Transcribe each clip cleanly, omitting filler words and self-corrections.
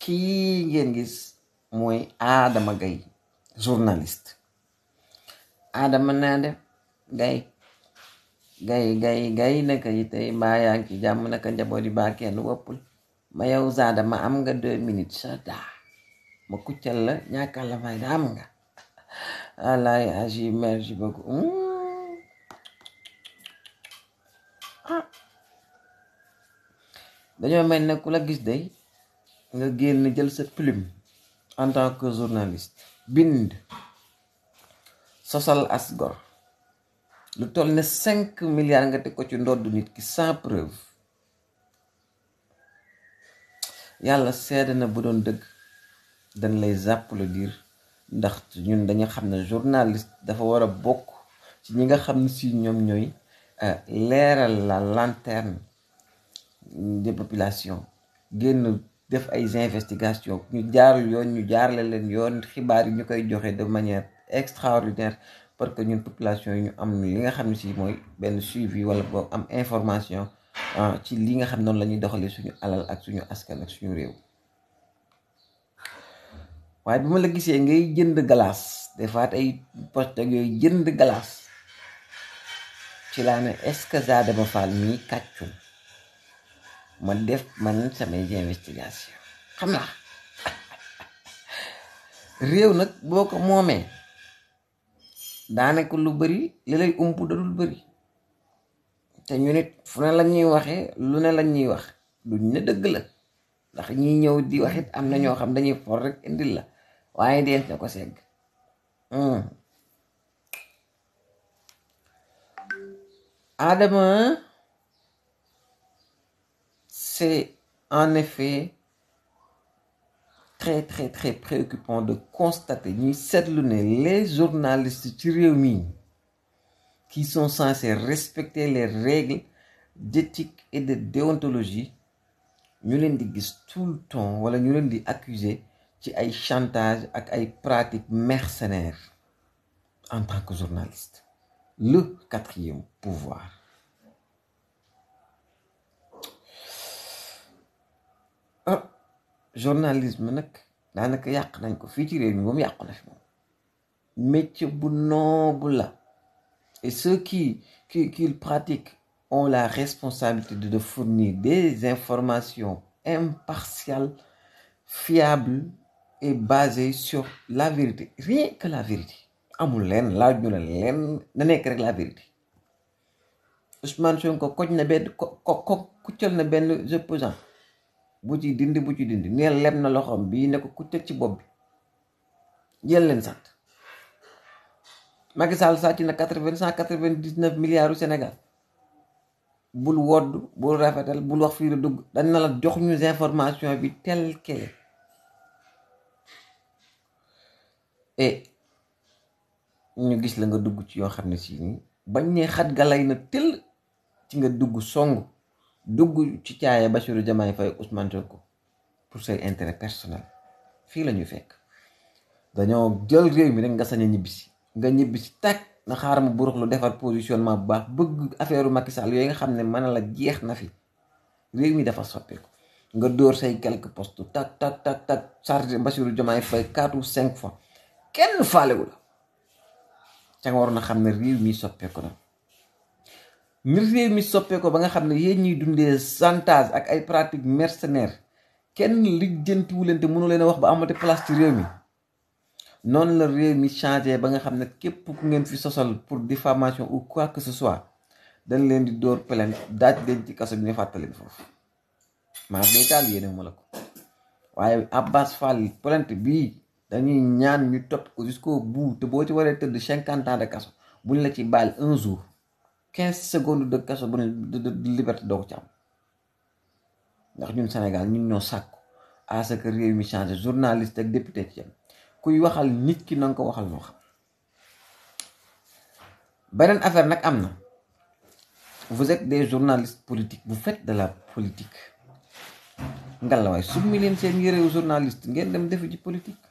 kii ngeen gis mooy Adama Gaye journaliste. Adama naa def gay naka yi tey mbaa yaa ngi ci jàmm naka njaboot yi baa kenn woppul ma yow Zada ma am nga 2 minutes sada ma kuccal la ñàkkal la fay da am nga wallaay agi merci beaucoup dañoo mel ne ku la gis day nga génn jël sa plume en tant que journaliste bind sosal asgor lu toll ne 5 milliards nga teg ko ci ndoddu nit ki sans preuve yàlla seede na bu doon dëgg dañ lay applaudir ndax ñun dañu xam ne journaliste dafa war a bokk ci ñi nga xam ne si ñoom ñooy leeral la lanterne des populations génn def ay investigation ñu jaarul yoon ñu jaarale leen yoon xibaar yi ñu koy joxe de manière extraordinaire parce que ñun population yi ñu am li nga xam ne si mooy benn suivi wala boo am information ci li nga xam noonu la ñuy doxalee suñu alal ak suñu askan ak suñu réew waaye bi ma la gisee ngay jënd glace des fois ay poste ak yooyu jënd glace ci laa ne est-ce que Adama Fall mii kàccul ma def man samay investigation xam naa réew nag boo ko moomee daanaka lu bari li lay ump dadul bari te ñu nit fu ne la ñuy waxee lu ne la ñuy wax duñ ne dëgg la ndax ñiy ñëw di waxit am na ñoo xam dañuy for rek indil la waaye dees na ko segg Adama c'est en effet très très très préoccupant de constater ñuy seetlu ne les journalistes ci réew mi qui sont censés respecter les règles d'éthique et de déontologie ñu leen di gis tout le temps wala ñu leen di accuser ci ay chantage ak ay pratiques mercenaires en tant que journaliste. Le 4e pouvoir. Journalisme nag daanaka yàq nañ ko fii ci réew mi ba mu yàqu na fi moom métier bu noble la et ceux qui le pratiquent ont la responsabilité de fournir des informations impartiales, fiables et basées sur la vérité, rien que la vérité. amul leen laaj ñu la leen na nekk rek la vérité. Ousmane Sonko koj na benn kuccal na benn opposant bu ci dindi neel leb na loxoom bii ne ko kuccal ci bopp bi jël leen sant. Macky Sall sàcc na 199 milliards u Sénégal bul wodd bul rafetal bul wax fii la dugg dañ na la jox ñu information bi tel quel et ñu gis la nga dugg ci yoo xam ne si nii bañ ne xat galay na tëll ci nga dugg song dugg ci caaya Bassirou Diomaye Faye Ousmane Sonko pour say intérêt personnel fii la ñuy fekk dañoo jël réew mi rek nga sañ a ñibbisi nga ñibbisi tàkk na xaaral ma burux lu defar positionnement bu baax bëgg affaire Macky Sall yooyu nga xam ne mën la jeex na fi réew mi dafa soppeeku nga dóor say quelques postes tak chargé Bassirou Diomaye Faye 4 ou 5 fois kenn faalewu la ca nga waroon na xam ne réew mi soppeeku na ni réew mi soppeeku ba nga xam ne yéen ñuy dundee chantage ak ay pratiques mercenaires kenn lijjantiwu leen te mënu leen a wax ba amati place ci réew mi noonu la réew mi changé ba nga xam ne képp ku ngeen fi sosal pour diffamation ou quoi que ce soit dañ leen di dóor plainte daaj leen ci kaso bi ñu fàttali foofu maa day taal yéene ma la ko waaye Abbas Fall plainte bii dañuy ñaan ñu topp ko jusqu'au bout te boo ci waree tëdd 50 ans de kaso buñ la ci baal 1 jour 15 secondes de kaso bu de liberté doo ko ci am ndax ñun Sénégal ñun ñoo sàkku à ce que réew mi changé journaliste ak député ci yam kuy waxal nit ki na nga ko waxal loo xam. beneen affaire nag am na vous êtes des journalistes politiques vous faites de la politique ngalawaay summi leen seen yërewu journaliste ngeen dem defi ci politique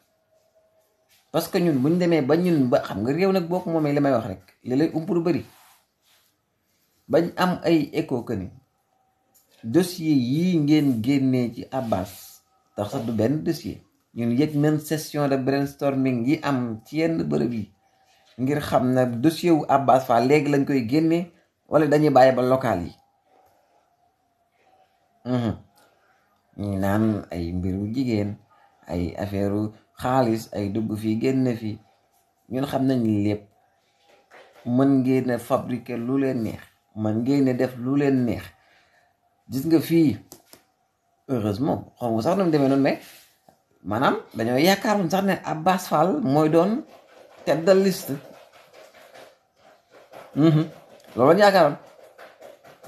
parce que ñun buñ demee ba ñun ba xam nga réew nag boo ko moomee li may wax rek li lay ump lu bëri bañ am ay écho que ni dossier yii ngeen génnee ci Abbas tax sax du benn dossier ñun yëg nañ session de brainstorming yi am ci yenn bërëb yi ngir xam ne dossier wu Abass Fall léegi lañ koy génnee wala dañuy bàyyi ba local yi ñu naan ay mbiru jigéen ay affaire xaalis ay dugg fii génn fii ñun xam nañ lépp mën ngeen a fabriquer lu leen neex mën ngeen a def lu leen neex gis nga fii heureusement xaw ma sax nu mu demee noonu mais maanaam dañoo yaakaaroon sax ne Abass Fall mooy doon tête de liste loolu lañ yaakaaroon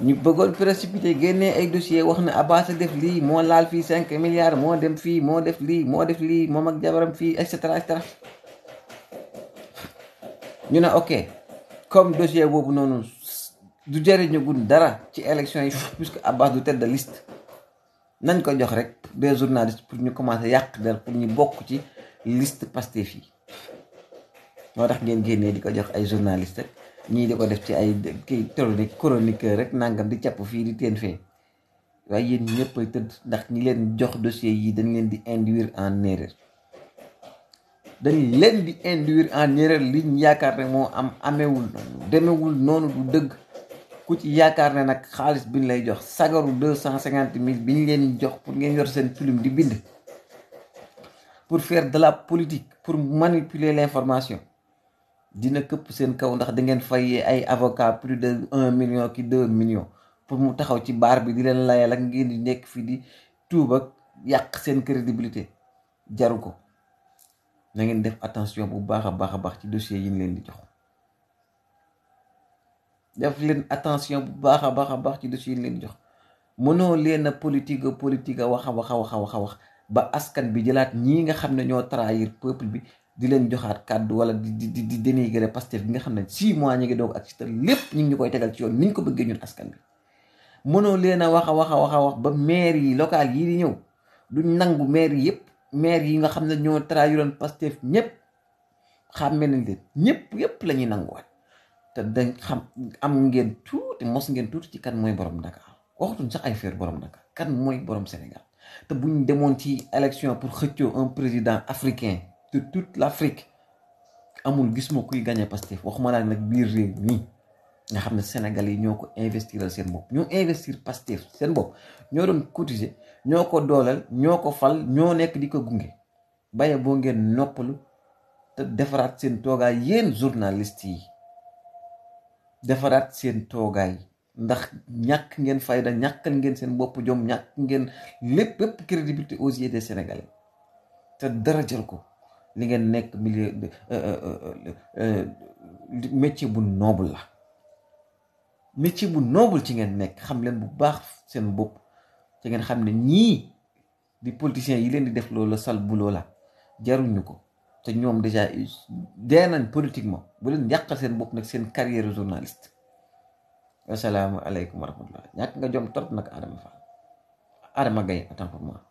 ñu bëggoon précipité génnee ay dossier wax ne Abass a def lii moo laal fii 5 milliards moo dem fii moo def lii moom ak jabaram fii et cetera ñu ne ok comme dossier boobu noonu du jëriñu gun dara ci élection yi puisque Abass du tête de liste nañ ko jox rek des journalistes pour ñu commencer yàq der pour ñu bokk ci liste Pastef yi moo tax ngeen génnee di ko jox ay journalistes rek ñii di ko def ci ay kii chroniqueur rek nangam di capp fii di teen fee waaye yéen ñëpp ay tëdd ndax ñi leen jox dossier yi dañ leen di induire en erreur liñ yaakaar ne moo am amewul noonu demewul noonu du dëgg ku ci yaakaar ne nag xaalis bi ñu lay jox sagaru 250 000 bi ñu leen jox pour ngeen yor seen plume di bind pour faire de la politique pour manipuler l'information dina këpp seen kaw ndax da ngeen fay ay avocat plus de 1 million ki 2 millions pour mu taxaw ci baar bi di leen layal ak ngeen di nekk fi di tuub ak yàq seen crédibilité jaru ko na ngeen def attention bu baax a baax ci dossier yi ñu leen di jox def leen attention bu baax a baax ci dossier yi ñu leen di jox mënoo leen a politique a wax ba askan bi jëlaat ñii nga xam ne ñoo trahir peuple bi di leen joxaat kàddu wala di dénigrer Pastef bi nga xam ne 6 mois ñu ngi doog ak ci te lépp ñu ngi ñu koy tegal ci yoon ni ñu ko bëggee ñun askan bi mënoo leen a wax ba maire yi local yi di ñëw duñ nangu maire yi yëpp maire yi nga xam ne ñoo trahiroon Pastef ñëpp xàmme nañ leen yëpp la ñuy nanguwaat te dañ xam am ngeen tuuti mos ngeen tuuti ci kan mooy borom Dakar waxatuñ sax ay faire borom Dakar kan mooy borom Sénégal te buñ demoon ci élection pour xëccoo un président africain de toute l'Afrique amul gis ma kuy gagné Pastef waxuma laa nag biir réew mi nga xam ne Sénégal yi ñoo ko investiral seen bopp ñoo investir Pastef seen bopp ñoo doon cotiser ñoo ko dooleel ñoo ko fal ñoo nekk di ko gunge baye boo ngeen noppalu te defaraat seen toogaay yéen journaliste yi defaraat seen toogaay ndax ñàkk ngeen fayda ñàkkal ngeen seen bopp jom ñàkk ngeen lépp crédibilité aux yeux des Sénégalais te dara jël ko li ngeen nekk milieu métier bu noble la métier bu noble ci ngeen nekk xam leen bu baax seen bopp ci ngeen xam ne ñii di politiciens yi leen di def loolu sal buloo la jaruñu ko te ñoom déjà dee nañ politiquement bu leen yàqal seen bopp nag seen carrière journaliste. Assalaamu aleykum wa rahmatullah ñàkk nga jom trop nag Adama Fall Adama Gaye autant pour moi